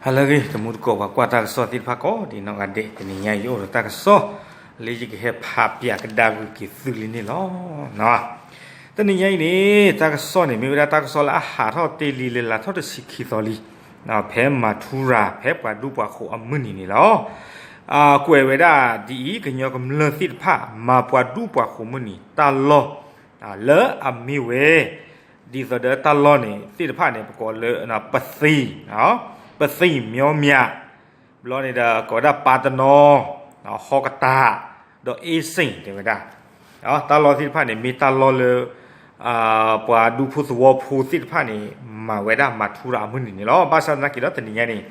ဟါလၢအဂ့ၤ တံၤသကိးပှၤကွၢ်တၢ်ကစီၣ်သ့ၣ်တဖၣ်ကိးဒံးနီၢ်ဂၤဒဲး, တနံၤညါအံၤယအိၣ်ဒီးတၢ်ကစီၣ် လၢယကဟဲဖးပၠးကဒါဂုာ်က့ၤသုလံန့ၣ်လီၤ. တနံၤညါအံၤန့ၣ် တၢ်ကစီၣ်န့ၣ် မ့ၢ်ဝဲဒၣ်တၢ်ကစီၣ်လၢအဟးထီၣ်တ့ၢ်လံလၢလါထီၣ်တဆံခံသီလံ, ဖဲမၤထူရၤ ဖဲပှၤဒူပှၤဃိၤအမုၢ်နံၤန့ၣ်လီၤ. ကွဲးဝဲဒၣ်ဒ်အံၤ, ကညီကမျၢၢ်သ့ၣ်တဖၣ် မၤပှၤဒူပှၤဃိၤမုၢ်နံၤ တၢ်လီၢ် လၢအမ့ၢ်ဝဲ ဒ်သိးဒီးတၢ်လီၢ်န့ၣ်သ့ၣ်တဖၣ်န့ၣ် ပကိးလၢ ပသံၣ်, ပသံၣ်မျီမၠး, ဘျီန့ၣ်ဒီးကိးဝဲဒၣ်ပၢ်တနီၤ, ဟီကတၢ်, ဒီးအ့စ့ၣ်တဲဝဲဒၣ်, တၢ်လီၢ်သ့ၣ်တဖၣ်န့ၣ် မ့ၢ်တၢ်လီၢ်လၢ ပှၤဒူဖိသဝီဖိသ့ၣ်တဖၣ်န့ၣ် မၤဝဲဒၣ်မၤထူရၤအမုၢ်နံၤန့ၣ်လီၤ. ဘၣ်ဆၣ်သနာ်က့ဒီးတနံၤညါန့ၣ်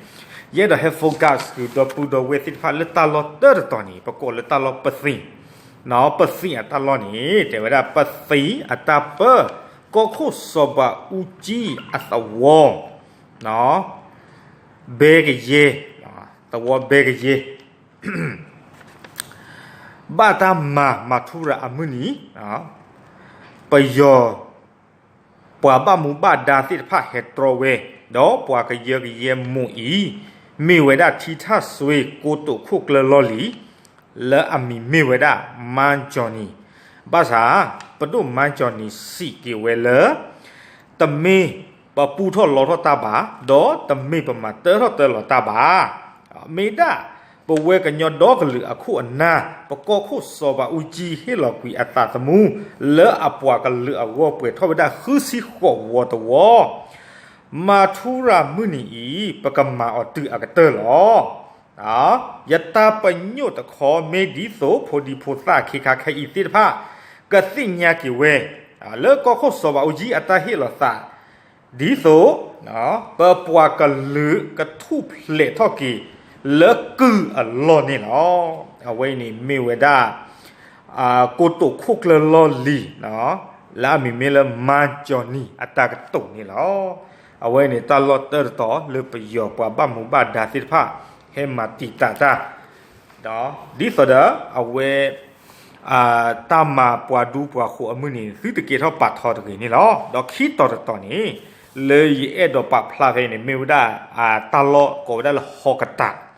ယအဲၣ်ဒိးဟဲ focus ဃုာ်ဒီပုၢ်ဒီဝဲၢ်သ့ၣ်တဖၣ်လၢတၢ်လီၢ်တၢတတီၤန့ၣ် ပကိးလၢတၢ်လီၢ်ပသံၣ်, ပသံၣ်အတၢ်လီၢ်န့ၣ် တဲဝဲဒၣ်ပသံၣ်အတၢ်ပၢ ကီၢ်ခိၣ်စီၤဘးအူကၠံအသဝီ ဘဲကယဲၢ်, သဝီဘဲကယဲၢ် ဘၣ်တၢ်မၤမၤထူရၤအမုၢ်နံၤ, ပယီၤ ပှၤဘၣ်မူဘၣ်ဒါသ့ၣ်တဖၣ်ဟဲတြီဝဲ, ဒီးပှၤကယၢကယဲၢ်မူးအံၤ မ့ၢ်ဝဲဒၣ်ထံထၣ်စွ့ကိတိာ်ခိၣ်ကျၢၢ်လီၢ်လံၤ လၢအမံၤမ့ၢ်ဝဲဒၣ် မါကၠီၤနံၤ, ဘၣ်ဆၣ် ပဒိၣ်မါကၠီၤနံၤစံးက့ၤဝဲလၢ တမ့ၢ်ပပူထီၣ်လီထီၣ်တၢ်ဘၣ်, ဒီးတမ့ၢ်ပမၤတၢထီၣ်တၢလီၤတၢ်ဘၣ်, မ့ၢ်ဒၣ်ပဝဲကညီဒီကလုာ်အခိၣ်အနၢ် ပကီၢ်ခိၣ်စီၤဘးအူကၠံဟ့ၣ်လီၤကွံာ်အသးသမူ လၢအပှၤကလုာ်အဂီၢ်ပှဲၤထီၣ်ဝဲဒၣ်ဃုဆံဃိးဝီတဝီ, မၤထူရၤမုၢ်နံၤအံၤ ပကမၤအီၤတုၤအကတၢၢ်လီၤ. ယတၢ်ပညိၣ်တခီမ့ၢ်ဒ်သိးဖိဒံဖိသၣ်ခ့ခါခဲအံၤသ့ၣ်တဖၣ် ကသ့ၣ်ညါက့ၤဝဲ လၢကီၢ်ခိၣ်စီၤဘးအူကၠံအတၢ်ဟ့ၣ်လီၤသး ဒ်သိး ပပှၤကလုာ်ကထူၣ်ဖျဲးထီၣ်က့ၤ လၢကုၢ်အလီၢ်န့ၣ်လီၤ. အဝဲအံၤန့ၣ်မ့ၢ်ဝဲဒၣ် ကိတိာ်ခိၣ်ကျၢၢ်လီၢ်လံၤ လၢအမံၤမ့ၢ်လၢမါကၠီၤနံၤအတၢ်ကတိၤန့ၣ်လီၤ. အဝဲန့ၣ်တၢ်လီၢ်တၢတတီၤလၢပယီၤပှၤဘၣ်မူဘၣ်ဒါသ့ၣ်တဖၣ် ဟဲမၤတံာ်တာ်တၢ် ဒ်သိးဒီးအဝဲ တၢ်မၤပှၤဒူပှၤဃိၤအမုၢ်နံၤန့ၣ် သုတကဲထီၣ်ပာ်ထီတဂ့ၤန့ၣ်လီၤ. ဒီးခံတီၤတတီၤန့ၣ် လၢယအဲၣ်ဒိးပာ်ဖျါဖဲအံၤန့ၣ် မ့ၢ်ဝဲဒၣ် တၢ်လီၢ်ကိးဝဲဒၣ်လၢဟီကတၢ်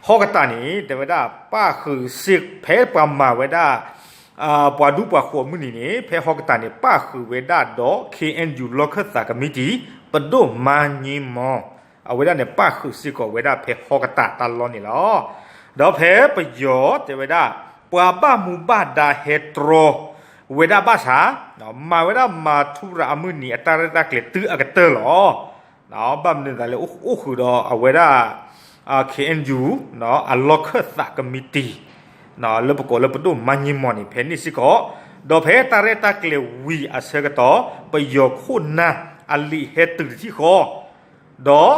ဟီကတၢ်န့ၣ် တဲဝဲဒၣ်ပၣ်ဃုာ်စ့ၢ်ဖဲပှၤမၤဝဲဒၣ် ပှၤဒူပှၤဃိၤအမုၢ်နံၤန့ၣ် ဖဲဟီကတၢ်န့ၣ် ပၣ်ဃုာ်ဝဲဒၣ်ဒီး ခ့ၣ်အဲၣ်ယူၣ် လီၢ်ခၢၣ်သးကမံးတံာ် ပဒိၣ်မါည့မီၤ အဝဲဒၣ်န့ၣ် ပၣ်ဃုာ်စ့ၢ်ကီးဝဲဒၣ်ဖဲဟီကတၢ်တၢ်လီၢ်န့ၣ်လီၤ. ဒီးဖဲပယီၤတဲဝဲဒၣ် ပှၤဘၣ်မူဘၣ်ဒါဟဲတြီဝဲဒၣ်ဘၣ်ဆၣ် မၤဝဲဒၣ်မၤထူရၤအမုၢ်နံၤအတၢ်ရဲၣ်တၢ်ကျဲၤတုၤအကတၢၢ်လီၤ. ဘၣ်မနုၤအသးလၢအိၣ်ဃုာ်ဒီးအဝဲဒၣ် ခ့ၣ်အဲၣ်ယူၣ် အလီၢ်ခၢၣ်သးကမံးတံာ် လၢပကိးလၢပဒိၣ်မါည့မီၤန့ၣ် ဖဲန့ၣ်စ့ၢ်ကီး, ဒီးဖဲတၢ်ရဲၣ်တၢ်ကျဲၤဝံၤအဆၢကတီၢ် ပယီၤခိၣ်နၢ်အလံာ်ဟဲတုၤတထံၣ်ဃီ ဒီးလံာ်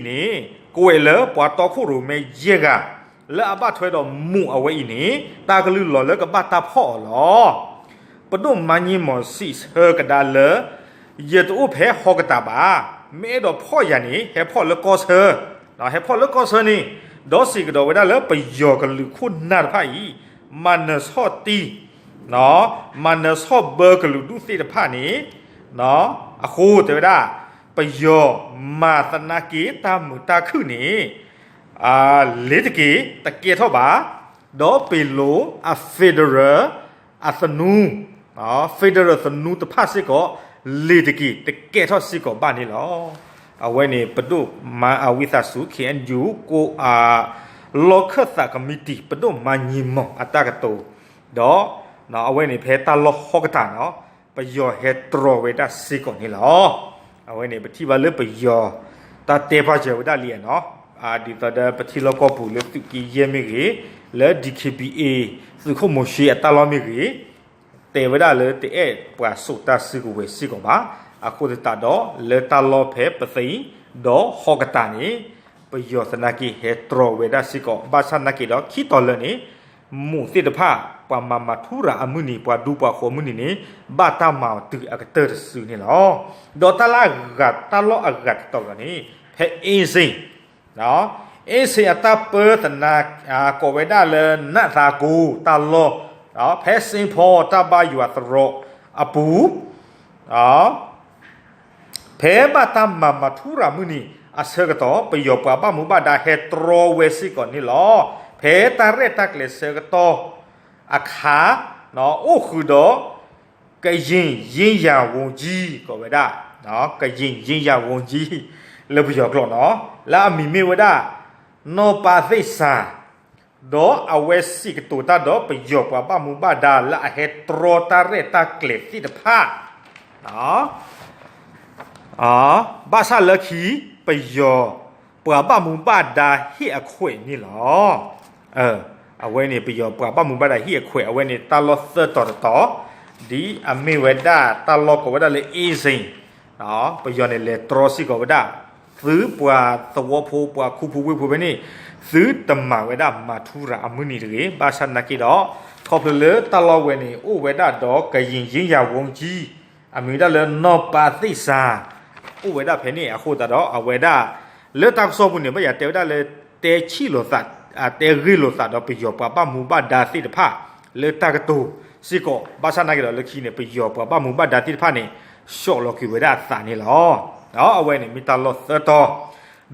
န့ၣ် ကွဲးလၢပှၤတီခိၣ်ရိၣ်မဲယဲၢ်ဂၤ လၢအဘၣ်ထွဲဒီးမူးအဝဲအံၤန့ၣ် တၢ်ကလုၢ်လီၤလၢကဘၣ်တၢ်ဖီၣ်အီၤလီၤ. ပဒိၣ်မါည့မီၤစံးဆၢကဒါလၢ ယတအိၣ်ဖဲဟီကတၢ်ဘၣ်. မ့ၢ်အဲၣ်ဒိးဖီၣ်ယၤန့ၣ် ဟဲဖီၣ်လၢကီၢ်ဆၢ, ဟဲဖီၣ်လၢကီၢ်ဆၢန့ၣ်, ဒီးစံးကဒီးဝဲဒၣ်လၢပယီၤကလုာ်ခိၣ်နၢ်တဖၣ်အံၤ မၤနၢၤဆီၣ်တံၢ် မၤနၢၤဆီၣ်ဘၢကလုာ်ဒူၣ်သ့ၣ်တဖၣ်န့ၣ်, အဃိတဲဝဲဒၣ် ပယီၤမၤသနာ်က့တၢ်မုာ်တၢ်ခုၣ်န့ၣ် လ့ၤတက့ၤ တကဲထီၣ်ဘၣ်, ဒီးပ့ၤလိာ်အ federal အသနူ, federal သနူတဖၣ်စ့ၢ်ကီး လ့ၤတက့ၤ တကဲထီၣ်စ့ၢ်ကီးဘၣ်န့ၣ်လီၤ. အဝဲန့ၣ်ပဒိၣ်မါအဝံသးစူၤ ခ့ၣ်အဲၣ်ယူၣ် ကိး လီၢ်ခၢၣ်သးကမံးတံာ် ပဒိၣ်မါည့မီၤအတၢ်ကတိၤ, ဒီး အဝဲန့ၣ်ဖဲတၢ်လီၢ်ဟီကတၢ်န့ၣ် ပယီၤဟဲတြီဝဲဒၣ်စ့ၢ်ကီးန့ၣ်လီၤ. အဝဲန့ၣ်ပထံၣ်ဘၣ်လၢပယီၤ တၢ်တဲပာ်စၢၤဝဲဒၣ်လံဧါနီၤ, ဒ်သိးဒီးပထံလီၢ်ကီၢ်ပူၤလၢသုးက့ယဲၢ်မ့ၢ်ဂ့ၤ, လၢ DKBA သုးခိၣ်မိၤၡ့အတၢ်လီၢ်မ့ၢ်ဂ့ၤ, တဲဝဲဒၣ်လၢတအဲၣ်ပှၤစိာ်တၢ်စုကဝဲၤစ့ၢ်ကီးဘၣ်. အဃိသတးဒီး လၢတၢ်လီၢ်ဖဲပသံၣ် ဒီးဟီကတၢ်န့ၣ် ပယီၤသနာ်က့ဟဲတြီဝဲဒၣ်စ့ၢ်ကီး, ဘၣ်ဆၣ်သနာ်က့ဒီး ခံတီၤလၢာ်န့ၣ် မူးသ့ၣ်တဖၣ် ပှၤမၤမၤထူရၤအမုၢ်နံၤ ပှၤဒူပှၤဃိၤအမုၢ်နံၤန့ၣ် ဘၣ်တၢ်မၤအီၤတုၤအကတၢၢ်တစုန့ၣ်လီၤ. ဒီးတၢ်လၢအဂၤ တၢ်လီၢ်အဂၤတတီၤလီၤန့ၣ် ဖဲအ့စ့ၣ် အ့စ့ၣ်အတၢ်ပၢသနာ် ကိးဝဲဒၣ်လၢ နးသးကိၤတၢ်လီၢ်, ဖဲစ့ဖီတၢ်ဘါယွၤသရိာ်အပူၤ ဖဲဘၣ်တၢ်မၤမၤထူရၤမုၢ်နံၤ အဆၢကတီၢ် ပယီၤပှၤဘၣ်မူဘၣ်ဒါဟဲတြီဝဲစ့ၢ်ကီးန့ၣ်လီၤ. ဖဲတၢ်ရဲၣ်တၢ်ကျဲၤဆၢကတီၢ်အခါ အိၣ်ဃုာ်ဒီး ကရင်ရေးရာဝန်ကြီး ကိးဝဲဒၣ် ကရင်ရေးရာဝန်ကြီး လၢပယီၤကျိာ်နီၤ လၢအမံၤမ့ၢ်ဝဲဒၣ် နီၢ်ပၢ်သ့ၣ်စၢ် ဒီးအဝဲစံးကတိၤတၢ်ဒီးပယီၤပှၤဘၣ်မူဘၣ်ဒါလၢအဟဲတြီတၢ်ရဲၣ်တၢ်ကျဲၤသ့ၣ်တဖၣ် ဘၣ်ဆၣ်လၢခံ ပယီၤပှၤဘၣ်မူဘၣ်ဒါဟ့ၣ်အခွဲးန့ၣ်လီၤ. အဝဲန့ၣ် ပယီၤပှၤဘၣ်မူဘၣ်ဒါဟ့ၣ်အခွဲး အဝဲန့ၣ်တၢ်လီၢ်သၢတီၤတတီၤ ဒ်အမ့ၢ်ဝဲဒၣ်တၢ်လီၢ်ကိးဝဲဒၣ်လၢ အ့စ့ၣ် ပယီၤန့ၣ်လဲၤတြီစ့ၢ်ကီးဝဲဒၣ် သုပှၤသဝီဖိ ပှၤခူဖိဝ့ၢ်ဖိဖဲန့ၣ် သုတမၤဝဲဒၣ်မၤထူရၤအမုၢ်နံၤတဂ့ၤ. ဘၣ်ဆၣ်သနာ်က့ဒီး ခီဖျိလၢတၢ်လီၢ်ဝဲန့ၣ် အိၣ်ဝဲဒၣ်ဒီးကရင်ရေးရာဝန်ကြီး အမံၤဝဲဒၣ်လၢနီၢ်ပၢ်သ့ၣ်စၢ် အိၣ်ဝဲဒၣ်ဖဲန့ၣ် အဃိသတးဒီး အဝဲဒၣ် လၢတၢ်ကစီၣ်ပူၤန့ၣ် ဘၣ်ယၤတဲဝဲဒၣ်လၢ တဲဆံၣ်လိာ်သး တဲဂ့ၢ်လိာ်သးဒီးပယီၤပှၤဘၣ်မူဘၣ်ဒါသ့ၣ်တဖၣ် လၢတၢ်ကတိၤစ့ၢ်ကီး ဘၣ်ဆၣ်သနာ်က့ဒီးလၢခံန့ၣ် ပယီၤပှၤဘၣ်မူဘၣ်ဒါသ့ၣ်တဖၣ်န့ၣ် ဆှီၣ်လီၤကွံာ်ဝဲဒၣ်အသးန့ၣ်လီၤ. အဝဲန့ၣ်မ့ၢ်တၢ်လီၢ်သၢတီၤ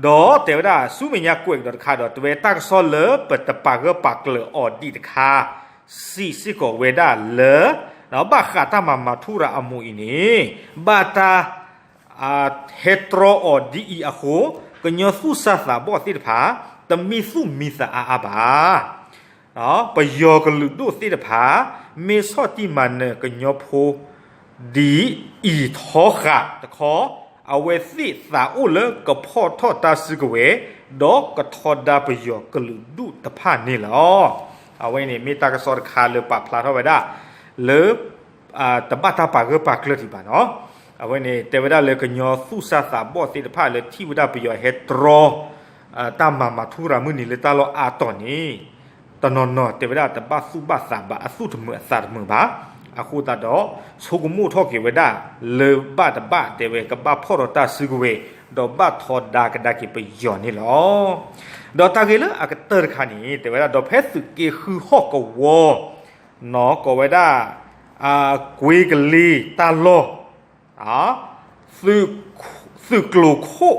ဒီးတဲဝဲဒၣ်ဆူမဲာ်ညါကွဲးကဒီးတခါဒီး တဝဲတၢ်ကစီၣ်လၢပတပာ်ဂၢၢ်ပာ်ကျၢၤအီၤဒံးတခါ စံးစ့ၢ်ကီးဝဲဒၣ်လၢ ဘၣ်ဃးတၢ်မၤမၤထူရၤအမူးအံၤန့ၣ် ဘၣ်တၢ် ဟဲတြီအီၤဒ်အံၤအဃိ ကညီသူၣ်စၢ်သးဘီၣ်သ့ၣ်တဖၣ် တမံသူၣ်မံသးအါအါဘၣ်. ပယီၤကလုာ်ဒိၣ်သ့ၣ်တဖၣ် မ့ၢ်ဆီၣ်တံၢ်မၤနၢၤကညီဖိ ဒ်အံၤထီဃာ်တခီ အဝဲသ့ၣ်သးအိၣ်လၢကဖီၣ်ထီၣ်တၢ်စုကဝဲၤ ဒီးကထီဒါပယီၤကလုာ်ဒူၣ်တဖၣ်န့ၣ်လီၤ. အဝဲန့ၣ်မ့ၢ်တၢ်ကစီၣ်တခါလၢပာ်ဖျါထီၣ်ဝဲဒၣ် လၢ တဘၣ်တၢ်ပာ်ဂၢၢ်ပာ်ကျၢၤဒံးဘၣ်နီၤ. အဝဲန့ၣ်တဲဝဲဒၣ်လၢကညီသူၣ်စၢ်သးဘီၣ်သ့ၣ်တဖၣ်လၢထံၣ်ဝဲဒၣ်ပယီၤဟဲတြီ တၢ်မၤမၤထူရၤမုၢ်နံၤလၢတၢ်လီၢ်အါတီၤန့ၣ် တနီၤနီၤတဲဝဲဒၣ်တဘၣ်သူၣ်ဘၣ်သးဘၣ် အသူၣ်တမုာ်အသးတမုာ်ဘၣ်. အဃိသတးဒီး ဆိကမိၣ်ထီၣ်က့ၤဝဲဒၣ် လၢဘၣ်တဘၣ်တဲဝဲကဘၣ်ဖီၣ်ထီၣ်တၢ်စုကဝဲၤ ဒီးဘၣ်ထီဒါကဒါက့ၤပယီၤန့ၣ်လီၤ. ဒီးတၢ်ဂ့ၢ်လၢအကတၢၢ်တခါန့ၣ် တဲဝဲဒၣ် ဒီးဖဲသုးက့ဃုဟီၣ်ကဝီၤ နီၤ ကိးဝဲဒၣ် ကွ့ကလ့တၢ်လီၢ် သုးကျိၤခိၣ်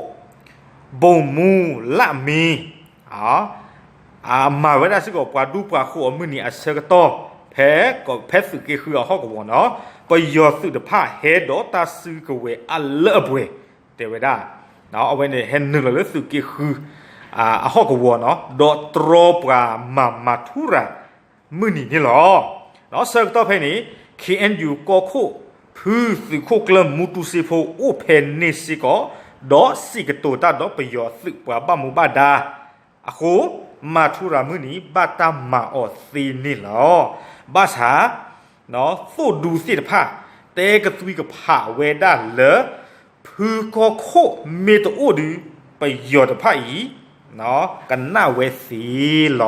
ဘိၣ်မူလၢ်မ့ၢ် မၤဝဲဒၣ်စ့ၢ်ကီးပှၤဒူပှၤဃိၤအမုၢ်နံၤအဆၢကတီၢ် ဖဲ ဖဲသုးက့ဃုအဟီၣ်ကဝီၤနီၤ ပယီၤသုးတဖၣ်ဟဲဒီးတၢ်စုကဝဲၤအလၢအပှဲၤ တဲဝဲဒၣ် အဝဲန့ၣ်ဟဲနုာ်လီၤလၢသုးက့ဃု အဟီၣ်ကဝီၤနီၤ ဒီးတြီပှၤမၤမၤထူရၤ မုၢ်နံၤန့ၣ်လီၤ. ဒီးဆၢကတီၢ်ဖဲန့ၣ် ခ့ၣ်အဲၣ်ယူၣ်ကီၢ်ခိၣ် ဖုသုးခိၣ်ကျၢၢ်မူတူစ့ဖိအိၣ်ဖဲန့ၣ်စ့ၢ်ကီး ဒီးစံးကတိၤတၢ်ဒီးပယီၤသုးပှၤဘၣ်မူဘၣ်ဒါ အဃိ မၤထူရၤမုၢ်နံၤ ဘၣ်တၢ်မၤအီၤသ့န့ၣ်လီၤ. ဘၣ်ဆၣ် သိၣ်ဒူသ့ၣ်တဖၣ် တဲကသွံကဖးဝဲဒၣ်လၢ ဖုကီၢ်ခိၣ်မ့ၢ်တအိၣ်ဒီး ပယီၤတဖၣ်အံၤ ကနၣ်ဝဲသ့လီၤ.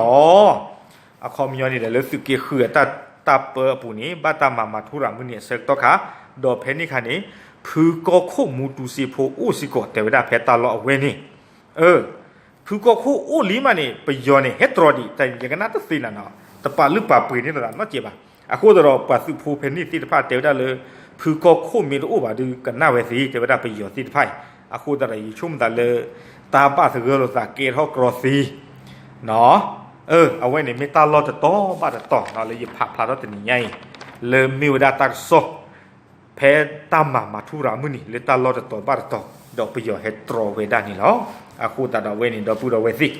အခီပညီန့ၣ်ဒီး လၢသုးက့ဃုအတၢ်ပၢအပူၤန့ၣ် ဘၣ်တၢ်မၤမၤထူရၤမုၢ်နံၤအဆၢကတီၢ်ခါ ဒီးဖဲန့ၣ်ခါန့ၣ် ဖုကီၢ်ခိၣ်မူတူစ့ဖိအိၣ်စ့ၢ်ကီးတဲဝဲဒၣ်ဖဲတၢ်လီၢ်အဝဲန့ၣ် ဖုကီၢ်ခိၣ်အိၣ်လံမးန့ၣ် ပယီၤန့ၣ် ဟဲတြီဒံး တၢ်ယကနၣ်တသ့နၤနီၤ တပာ်လုၢ်ပာ်ပှ့ၤန့ၢ်သးနီတစဲးဘၣ်. အဃိသတးဒီး ပှၤသုးဖိဖဲန့ၣ်သ့ၣ်တဖၣ်တဲဝဲဒၣ်လၢ ဖုကီၢ်ခိၣ်မ့ၢ်တအိၣ်ဘၣ်ဒီး ကနၣ်ဝဲသ့ တဲဝဲဒၣ်ပယီၤသ့ၣ်တဖၣ်အံၤ အဃိသတးဒီး ယဆိကမိၣ်သးလၢ တၢ်ဘၣ်သဂၢၢ်လိာ်သးကဲထီၣ်ကြီသ့ အဝဲန့ၣ်မ့ၢ်တၢ်လီၢ်တတီၤဘၣ်တတီၤ လၢယဖးဖျါထီၣ်တနံၤညါအံၤ လၢမ့ၢ်ဝဲဒၣ်တၢ်ကစီၣ် ဖဲတၢ်မၤမၤထူရၤမုၢ်နံၤ လၢတၢ်လီၢ်တတီၤဘၣ်တတီၤ ဒီးပယီၤဟဲတြီဝဲဒၣ်န့ၣ်လီၤ. အဃိသတးဒီးအဝဲန့ၣ် ဒီပုၢ်ဒီဝဲၢ်သ့ၣ်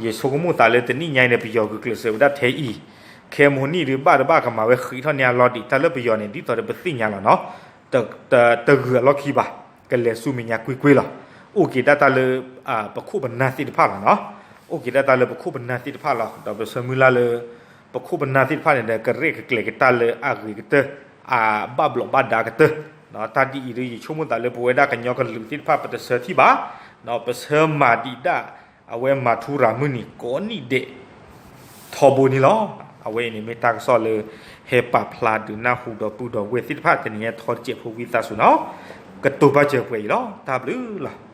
ယဆိကမိၣ်သးလၢတနံၤညါအံၤန့ၣ် ပယီၤဂုာ်ကျဲးစၢးဝဲဒၣ်ထဲအံၤ ခဲမိၢ်နံၣ်ဒုးဘၣ်တဘၣ်ကမၤဝဲဃံးထီၣ်န့ၢ်အလီၢ်ဒံး တၢ်လၢပယီၤန့ၣ် ဒ်သိးဒီးပသ့ၣ်ညါလီၤနီၤ တဂုာ်အလီၢ်ခံဘၣ် ကလဲၤဆူမဲာ်ညါကွ့ၢ်ကွ့ၢ်လီၤ. အိၣ်က့ၤဒၣ်တၢ်လၢ ပခိၣ်ပနၢ်သ့ၣ်တဖၣ်လီၤနီၤ အိၣ်က့ၤဒၣ်တၢ်လၢပခိၣ်ပနၢ်သ့ၣ်တဖၣ်လီၤ. ဒီးပဆၢမုၢ်လၢ်လၢ ပခိၣ်ပနၢ်သ့ၣ်တဖၣ်န့ၣ်ဒီး ကရဲၣ်ကကျဲၤက့ၤတၢ်လၢအဂ့ၤကတၢၢ် အဘၣ်ဘျီးဘၣ်ဒါကတၢၢ် တၢ်ဒ်အံၤဒီး ယဆိကမိၣ်သးလၢပဝဲဒၣ်ကညီကလုာ်သ့ၣ်တဖၣ် ပတဆၢထံၣ်ဘၣ် ပဆၢမၤဒံးဒၣ် အဝဲမၤထူရၤမုၢ်နံၤကိးနံၣ်ဒဲး ထီဘိန့ၣ်လီၤ. အဝဲအံၤန့ၣ်မ့ၢ်တၢ်ကစီၣ်လၢ ဟဲပာ်ဖျါဒုးနၢ်ဟူဒီပုၢ်ဒီဝဲၢ်သ့ၣ်တဖၣ် တနံၤညါထီတစဲးဖိဝံသးစူၤနီၤ ကတိၤဘၣ်စၢၤပှဲၤအံၤလီၤ. တၢ်ဘျုးလီၤ.